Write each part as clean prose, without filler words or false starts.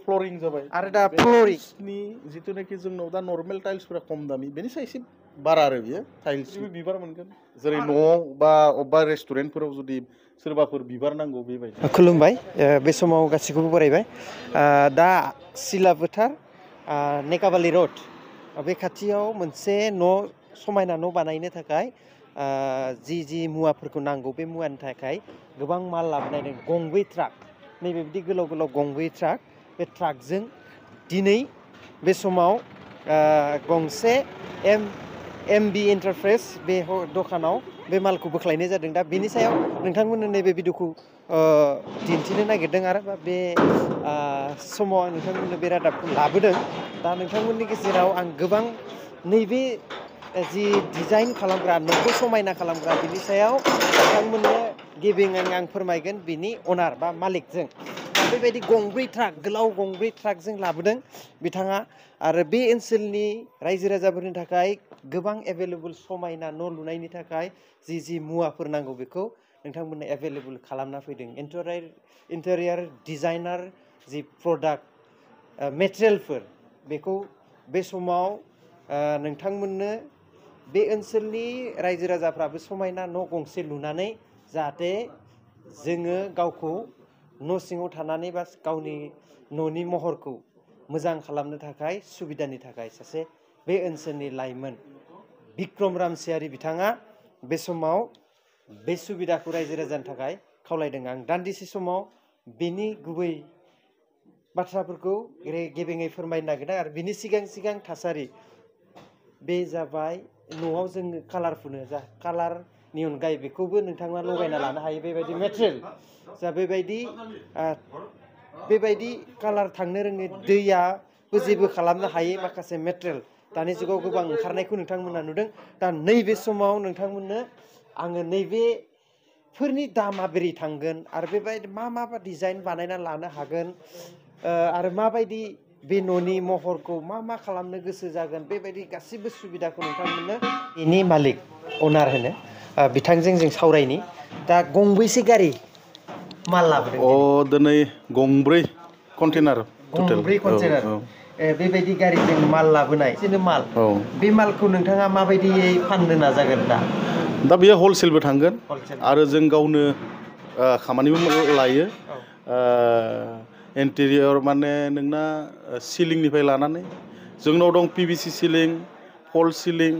flooring जाबाय आरो दा फ्लोरिं नि जितुनाखि जोंनाव दा नर्मेल टाइल्सफोरा खम दामि बेनिसाय एसे बारा आरो बियो टाइल्सनि बिबार मोनगोन जेरै न'आव बा अबेबा रेस्टुरेन्टफोराव जुदि सोरबाफोर बिबार नांगौ बेबायदि खुलुमबाय बे समाव गासैखौबो बरायबाय दा सिला फोथार नेकाबालि रड बे खाथियाव मोनसे न' समायना न' बानायनो थाखाय जि मुवाफोरखौ नांगौ बे मुवानि थाखाय गोबां माल लाबोनाय दं गंब्रै ट्राक नैबेबायदि गोलाव गोलाव गंब्रै ट्राक बे ट्राकजों दिनै बे समाव गंसे एमबि एन्टारप्राइज बे दखानाव बे मालखौ बोख्लायनाय जादों दा बेनि सायाव नोंथांमोननो नैबे भिडिअखौ दिन्थिनो नागिरदों आरो बे समाव आं नोंथांमोननो बे रादाबखौ लाबोदों दा नोंथांमोननि गेजेराव आं गोबां नैबे जि डिजाइन खालामग्रा न'खौ समायना खालामग्रा बिनि सायाव नोंथांमोननो गिबिङै आं फोरमायगोन बिनि अनार बा मालिकजों दा बेबायदि गंब्रै ट्राक गोलाव गंब्रै ट्राकजों लाबोदों बिथाङा आरो बे ओनसोलनि रायजो राजाफोरनि थाखाय गोबां एभेलेबल समायना न' लुनायनि थाखाय जि मुवाफोर नांगौ बेखौ नोंथांमोननो एभेलेबल खालामना फैदों इन्टेरियर डिजाइनार जि प्रडाक्ट मेटेरियेलफोर बेखौ बे समाव नोंथांमोननो बे ओनसोलनि रायजो राजाफ्राबो समायना न' गंसे लुनानै जाहाथे जोङो गावखौ न' सिङाव थानानै बा गावनि न'नि महरखौ मोजां खालामनो थाखाय सुबिदानि थाखाय सासे बे ओनसोलनि लाइमोन बिक्रम रामसियारि बिथाङा बे समाव बे सुबिदाखौ रायजो राजानि थाखाय खावलायदों आं दान्दिसे समाव बेनि गुबै बाथ्राफोरखौ गेबेङै फोरमायनो नागिरदों आरो बिनि सिगां थासारि बे जाबाय न'आव जोङो कालार फुनो जा कालारनि अनगायै बेखौबो नोंथाङा लगायना लानो हायो बेबायदि मेटेरियेल जा बेबायदि कालार थांनो रोङै दैयाबो जेबो खालामनो हायै माखासे मेटेरियेल दानि जुगाव गोबां ओंखारनायखौ नोंथांमोना नुदों दा नैबे समाव नोंथांमोननो आङो नैबेफोरनि दामा बोरै थांगोन आरो बेबायदि मा डिजाइन बानायना लानो हागोन आरो माबायदि बे न'नि महरखौ मा खालामनो गोसो जागोन बेबायदि गासिबो सुबिदाखौ नोंथांमोननो बेनि मालिक अनार होनो बिथांजों जों सावरायनि दा गंबैसे गारि माल लाबोदों दिनै गंब्रै कन्टेनार गंब्रै कन्टेनार बेबायदि गारिजों माल लाबोनाय बिदिनो माल बे मालखौ नोंथाङा माबायदियै फाननो नाजागोन दा बेयो हलसेलबो थांगोन आरो जों गावनो खामानिबो लायो इन्टेरियर माने नोंना सिलिंनिफ्राय लानानै जोंनाव दं PVC सिलिं फल सिलिं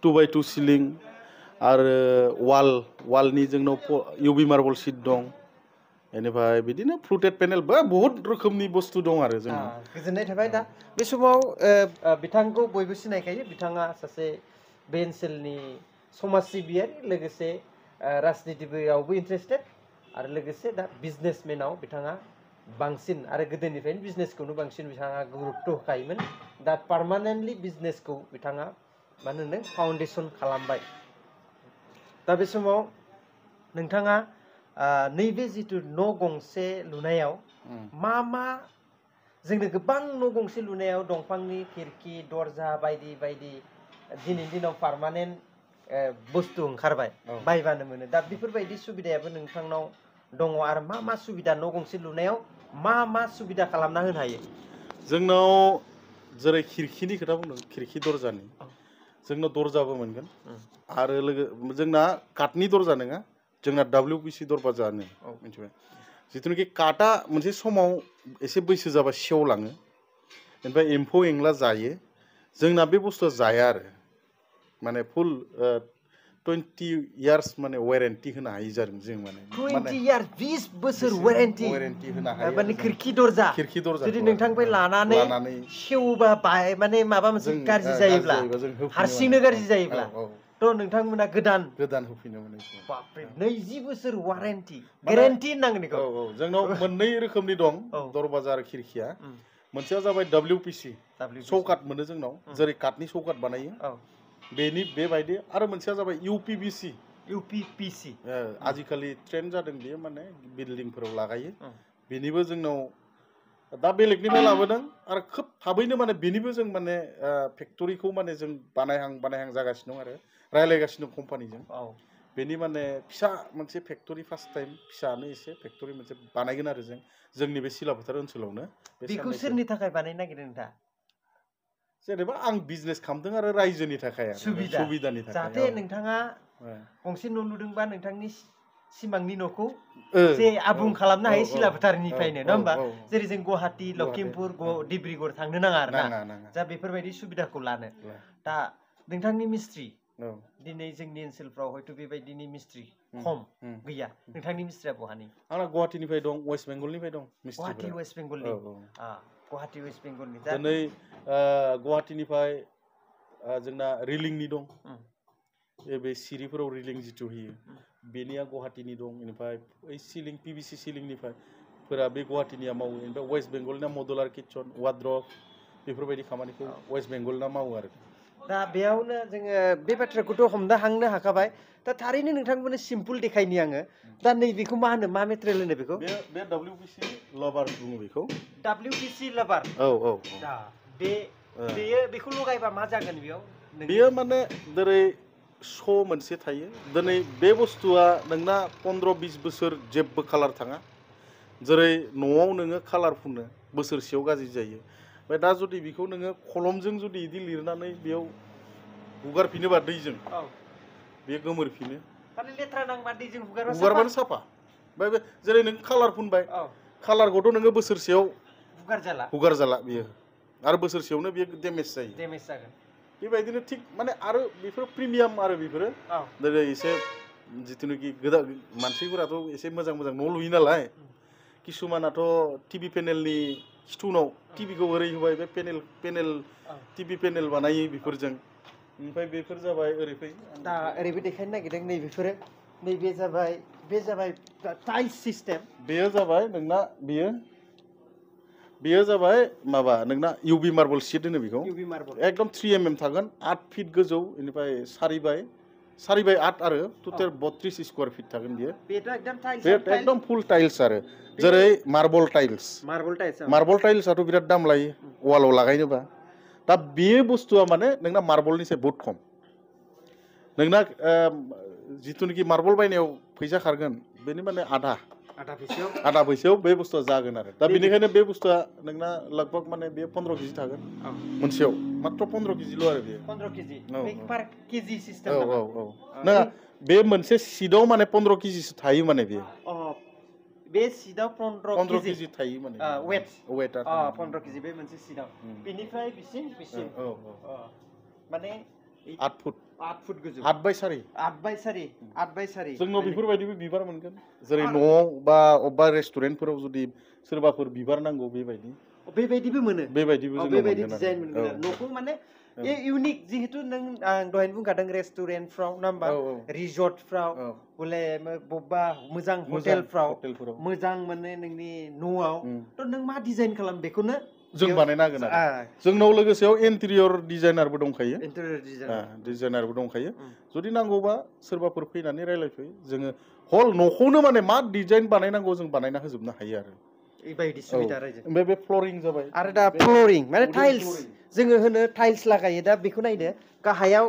2x2 सिलिं आरो वालनि जोंनाव UV मार्बल सिट दं बेनिफ्राय बिदिनो फ्लुटेड पेनेल बा बहुत रोखोमनि बुस्थु दं आरो जों गोजोननाय थाबाय दा बे समाव बिथांखौ बयबो सिनायखायो बिथाङा सासे बे ओनसोलनि समाज सिबियारि लोगोसे राजनितियावबो इन्टारेस्टेड आरो लोगोसे दा बिजनेसमेनाव बिथाङा बांसिन आरो गोदोनिफ्रायनो बिजनेसखौनो बांसिन बिथाङा गुरुत्त' होखायोमोन दा पार्मानेन्टलि बिजनेसखौ बिथाङा मानो होनो फाउन्डेसन खालामबाय दा बे समाव नोंथाङा नैबे जिथु न' गंसे लुनायाव मा जोंनो गोबां न' गंसे लुनायाव दंफांनि खिरखि दरजा बायदि दिनैनि दिनाव पार्मानेन्ट बुस्थु ओंखारबाय बायबानो मोनो दा बेफोरबायदि सुबिदायाबो नोंथांनाव दङ आरो मा सुबिदा न' गंसे लुनायाव मा सुबिदा खालामना होनो हायो जोंनाव जेरै खिरखिनि खोथा बुंदों खिरखि दरजानि जोंनाव दरजाबो मोनगोन आरो जोंना काटनि दरजा नङा जोंना WPC दरजानो मिथिबाय जिथुनाखि काटआ मोनसे समाव एसे बैसो जाबा सेवलाङो ओमफ्राय एम्फौ एनला जायो जोंना बे बुस्थुआ जाया आरो माने फुल 20 years माने वारेन्टि होनो हायो जादों जों माने 20 years 20 बोसोर वारेन्टि होनो हायो माने खिरखि दरजा जुदि नोंथांनिफ्राय लानानै सेवोबा माने माबा मोनसे गाज्रि जायोब्ला हारसिंनो गाज्रि जायोब्ला थ' नोंथांमोना गोदान होफिनो मोनो बापरे 20 बोसोर वारेन्टि ग्यारेन्टि होननांगोन बेखौ जोंनाव मोननै रोखोमनि दं दरवाजा आरो खिरखिया मोनसेया जाबाय WPC चौकाट मोनो जोंनाव जेरै काटनि चौकाट बानायो बेनि बेबायदि आरो मोनसेया जाबाय UPVC आजिखालि ट्रेन्ड जादों बेयो माने बिल्डिंफोराव लागायो बेनिबो जोंनाव दा बेलेगनिफ्राय लाबोदों आरो खोब थाबैनो माने बेनिबो जों माने फेक्टरिखौ माने जों बानायहां जागासिनो दं आरो रायलायगासिनो दं कम्पानिजों बेनि माने फिसा मोनसे फेक्टरि फार्स्ट टाइम फिसानो एसे फेक्टरि मोनसे बानायगोन आरो जोंनि बे सिलाफोथार ओनसोलावनो बेखौ सोरनि थाखाय बानायनो नागिरदों नोंथाङा जेनेबा आं बिजनेस खालामदों आरो रायजोनि थाखाय सुबिदानि थाखाय जाहाथे नोंथाङा गंसे न' लुदोंबा नोंथांनि सिमांनि न'खौ जे आबुं खालामनो हायो सिलाफोथारनिफ्रायनो नङा होमबा जेरै जों गुवाहाटि लखिमपुर डिब्रुगड़ थांनो नाङा आरोना जा बेफोरबायदि सुबिदाखौ लानो दा नोंथांनि मिस्ट्रि दिनै जोंनि ओनसोलफ्राव हयथ' बेबायदिनि मिस्ट्रि खम गैया नोंथांनि मिस्ट्रिया बहानि आंना गुवाहाटिनिफ्राय दं वेस्ट बेंगलनिफ्राय दं गुवाहाटि वेस्ट बेंगलनि गुवाहाटि वेस्ट बेंगलनि दिनै गुवाहाटिनिफ्राय जोंना रिलिंनि दं बे सिरिफोराव रिलिं जिथु होयो बेनिया गुवाहाटिनि दं बेनिफ्राय ओइ सिलिं पिभिसि सिलिंनिफ्राय बे गुवाहाटिनिया मावो ओमफ्राय वेस्ट बेंगलनिया मडुलार किटचन वार्डरब बेफोरबायदि खामानिखौ वेस्ट बेंगलना मावो आरो दा बेयावनो जोङो बे बाथ्राखौथ' हमदांनो हाखाबाय दा थारैनो नोंथांमोननो सिम्पोल देखायनि आङो दा नैबेखौ मा होनो मा मेटेरियेल होनो बेखौ बे WPC लबार बुङो बेखौ WPC लबार दा बेखौ लगायबा मा जागोन बेयो माने जेरै श' मोनसे थायो दिनै बे बुस्थुआ नोंना 15-20 बोसोर जेबो कालार थाङा जेरै न'आव नोङो कालार फुनो बोसोरसेयाव गाज्रि जायो ओमफ्राय दा जुदि बेखौ नोङो कलमजों जुदि बिदि लिरनानै बेयाव हुगारफिनोबा दैजों बेयो गोमोरफिनो माने लेथ्रा नांबा दैजों हुगारबानो साफा ओमफ्राय जेरै नों कालार फुनबाय कालारखौथ' नोङो बोसोरसेयाव हुगारजाला बेयो आरो बोसोरसेयावनो बेयो डेमेज जागोन बेबायदिनो थिग माने आरो बेफोर प्रिमियाम आरो बेफोरो जेरै एसे जिथुनाखि गोदान मानसिफोराथ' एसे मोजां मोजां न' लुयो नालाय किसुमानाथ' टिभि पेनेलनि खिथुनाव टिभिखौ ओरै होबाय बे पेनेल टिभि पेनेल बानायो बेफोरजों ओमफ्राय बेफोर जाबाय ओरै फै दा ओरैबो देखायनो नागिरदों नैबेफोरो नैबे जाबाय टाइल्स सिस्टेम बेयो जाबाय नोंना बेयो जाबाय माबा नोंना इउबि मार्बल शीट होनो बेखौ एकदम 3 mm थागोन 8 फिट गोजौ बेनिफ्राय 4 बाय 8 आरो टोटेल 32 स्क्वायर फिट थागोन बियो एकदम फुल टाइल्स आरो जेरै मार्बल टाइल्सआथ' बिराद दाम लायो वालाव लागायनोबा दा बे बुस्थुआ माने नोंना मार्बलनिसाय बहुत खम नोंना जिथुनाखि मार्बल बायनायाव फैसा खारगोन बेनि माने आधा फैसायाव बे बुस्थुआ जागोन आरो दा बेनिखायनो बे बुस्थुआ नोंना लगभग माने बे 15 केजि थागोन मोनसेयाव मात्र 15 केजिल' आरो बेयो 15 केजि पार केजि सिस्टेम नङा बे मोनसे शीटआव माने 15 केजिसो थायो माने बेयो बे शीटआव 15 केजि थायो माने वेट 15 केजि बे मोनसे शीटआव बेनिफ्राय बिसिम माने 8 फुट गोजौ 8 बाय 4 जोंनाव बेफोरबायदिबो बिबार मोनगोन जेरै न'आव बा अबेबा रेस्टुरेन्टफोराव जुदि सोरबाफोर बिबार नांगौ बेबायदिबो मोनो बेबायदिबो बेबायदि डिजाइन मोनगोन न'खौ माने इउनिक जिहेतु नों दहायनो बुंखादों रेस्टुरेन्टफ्राव ना होमबा रिजर्टफ्राव बले बबेबा मोजां हटेलफ्राव मोजां माने नोंनि न'आव थ' नों मा डिजाइन खालाम बेखौनो जों बानायना होगोन आरो जोंनाव लोगोसेयाव इन्टेरियर डिजाइनारबो दंखायो जुदि नांगौबा सोरबाफोर फैनानै रायलायफै जोङो हल न'खौनो माने मा डिजाइन बानायनांगौ जों बानायना होजोबनो हायो आरो बेबायदि सुबिदा रायजो ओमफ्राय बे फ्लरिं जाबाय आरो दा फ्लरिं माने टाइल्स जोङो होनो टाइल्स लागायो दा बेखौ नायदो गाहायाव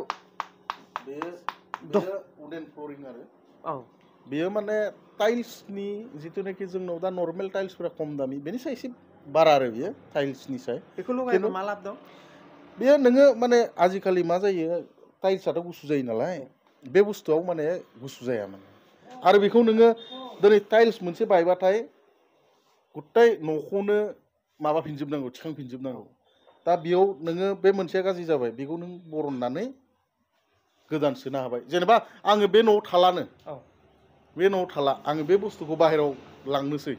उडेन फ्लरिं आरो बेयो माने टाइल्सनि जिथुनाखि जोंनाव दा नर्मेल टाइल्सफोरा खम दामि बेनिसाय एसे बारा आरो बेयो टाइल्सनि साय बेखौ लगायबा मा लाब दं बेयो नोङो माने आजिखालि मा जायो टाइल्सआथ' गुसु जायो नालाय बे बुस्थुआव माने गुसु जाया माने आरो बेखौ नोङो दिनै टाइल्स मोनसे बायबाथाय गुत्ताय न'खौनो माबाफिनजोबनांगौ थिखांफिनजोबनांगौ दा बेयाव नोङो बे मोनसेया गाज्रि जाबाय बेखौ नों बरननानै गोदान सोनो हाबाय जेनेबा आङो बे न'आव थालानो आङो बे बुस्थुखौ बाहेरायाव लांनोसै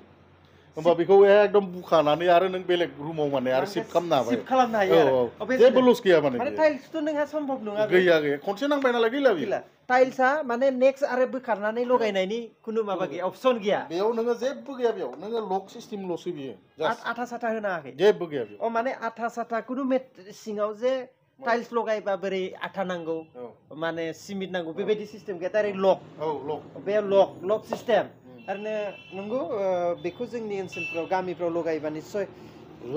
होमबा बेखौ एकदम बुखानानै आरो नों बेलेग रुमाव माने आरो शिफ्ट खालामनो हाबाय जेबो लस गैया माने टाइल्सथ' नोंहा सम्भब नङा गैया खनसे नांबाय नालाय गैला टाइल्सआ माने नेक्स्ट आरो बोखारनानै लगायनायनि खुनु माबा गैया अपसन गैया बेयाव नोङो जेबो गैया बेयाव नोङो लक सिस्टेमल'सो बियो आथा साथा होनाङाखै जेबो गैया बेयाव माने आथा साथा खुनु सिङाव जे टाइल्स लगायबा बोरै आथा नांगौ माने सिमेन्ट नांगौ बेबायदि सिस्टेम गैया डाइरेक्ट लक बे लक सिस्टेम ओरैनो नंगौ बेखौ जोंनि ओनसोलफ्राव गामिफ्राव लगायोबा निस्सय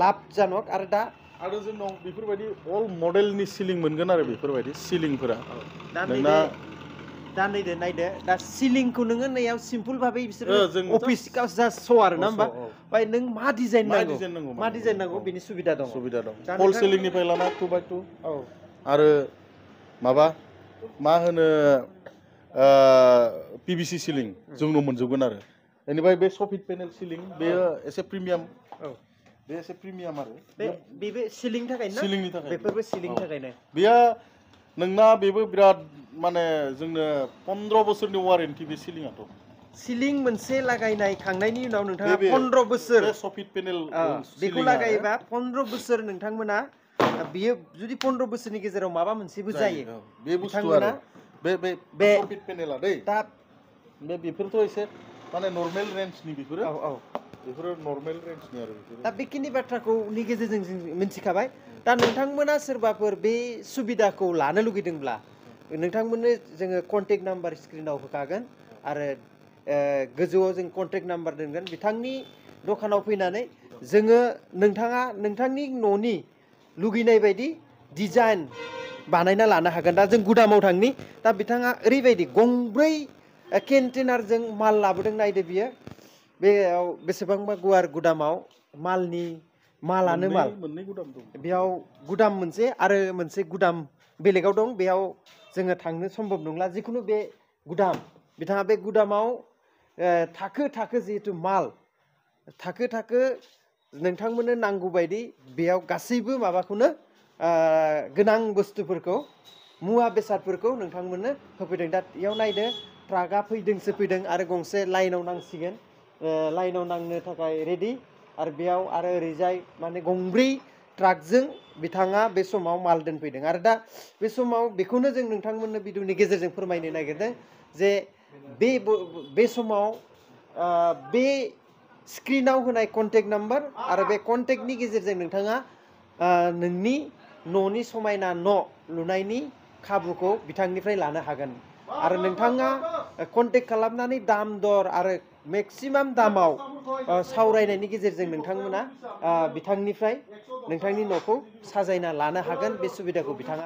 लाब जानक आरो जोंनाव बेफोरबायदि अल मडेलनि सिलिं मोनगोन आरो बेफोरबायदि सिलिंफोरा नोंना दा नायदो दा सिलिंखौ नोङो नैयाव सिम्पल भाबै बिसोरो जों अफिस जास्ट श' आरो ना होमबा ओमफ्राय नों मा डिजाइन नांगौ बेनि सुबिदा दं हल सिलिंनिफ्राय लाना 2x2 आरो माबा मा होनो PVC सिलिं जोंनो मोनजोबगोन आरो बेनिफ्राय बे सफिट पेनेल सिलिं बेयो एसे प्रिमियाम बे एसे प्रिमियाम आरो बेबो सिलिंनि थाखायनो सिलिंनि थाखाय बेफोरबो सिलिंनि थाखायनो बेयो नोंना बेबो बिराद माने जोंनो 15 बोसोरनि वारेन्टि बे सिलिंआथ' सिलिं मोनसे लागायनाय खांनायनि उनाव नोंथाङा 15 बोसोर सफिट पेनेल बेखौ लागायोबा 15 बोसोर नोंथांमोना बियो जुदि 15 बोसोरनि गेजेराव माबा मोनसेबो जायो बे बुस्थुआ बे सफिट पेनेला दै दा बेफोरथ' एसे माने नर्मेल रेन्जनि बेफोरो नर्मेल रेन्जनि आरो दा बेखिनि बाथ्राखौनि गेजेरजों जों मिथिखाबाय दा नोंथांमोना सोरबाफोर बे सुबिदाखौ लानो लुगैदोंब्ला नोंथांमोननो जोङो कन्टेक्ट नाम्बार स्क्रिनाव होखागोन आरो गोजौआव जों कन्टेक्ट नाम्बार दोनगोन बिथांनि दखानाव फैनानै जोङो नोंथाङा नोंथांनि न'नि लुगैनाय बायदि डिजाइन बानायना लानो हागोन दा जों गुदामाव थांनि दा बिथाङा ओरैबायदि गंब्रै कन्टेनारजों माल लाबोदों नायदो बियो बेयाव बेसेबांबा गुवार गुदामाव मालानो माल मोननै गुदाम दं बेयाव गुदाम मोनसे आरो मोनसे गुदाम बेलेगाव दं बेयाव जोङो थांनो सम्भब नंला जिखुनु बे गुदाम बिथाङा बे गुदामाव थाखो थाखो जिहेतु माल थाखो थाखो नोंथांमोननो नांगौ बायदि बेयाव गासैबो माबाखौनो गोनां बुस्थुफोरखौ मुवा बेसादफोरखौ नोंथांमोननो होफैदों दा बेयाव नायदो ट्राकआ फैदों आरो गंसे लाइनाव नांसिगोन लाइनाव नांनो थाखाय रेडि आरो बेयाव आरो ओरैजाय माने गंब्रै ट्राकजों बिथाङा बे समाव माल दोनफैदों आरो दा बे समाव बेखौनो जों नोंथांमोननो भिडिअनि गेजेरजों फोरमायनो नागिरदों जे बे समाव बे स्क्रिनाव होनाय कन्टेक्ट नाम्बार आरो बे कन्टेक्टनि गेजेरजों नोंथाङा नोंनि न'नि समायना न' लुनायनि खाबुखौ बिथांनिफ्राय लानो हागोन आरो नोंथाङा कन्टेक्ट खालामनानै दाम दर आरो मेक्सिमाम दामाव सावरायनायनि गेजेरजों नोंथांमोना बिथांनिफ्राय नोंथांनि न'खौ साजायना लानो हागोन बे सुबिदाखौ बिथाङा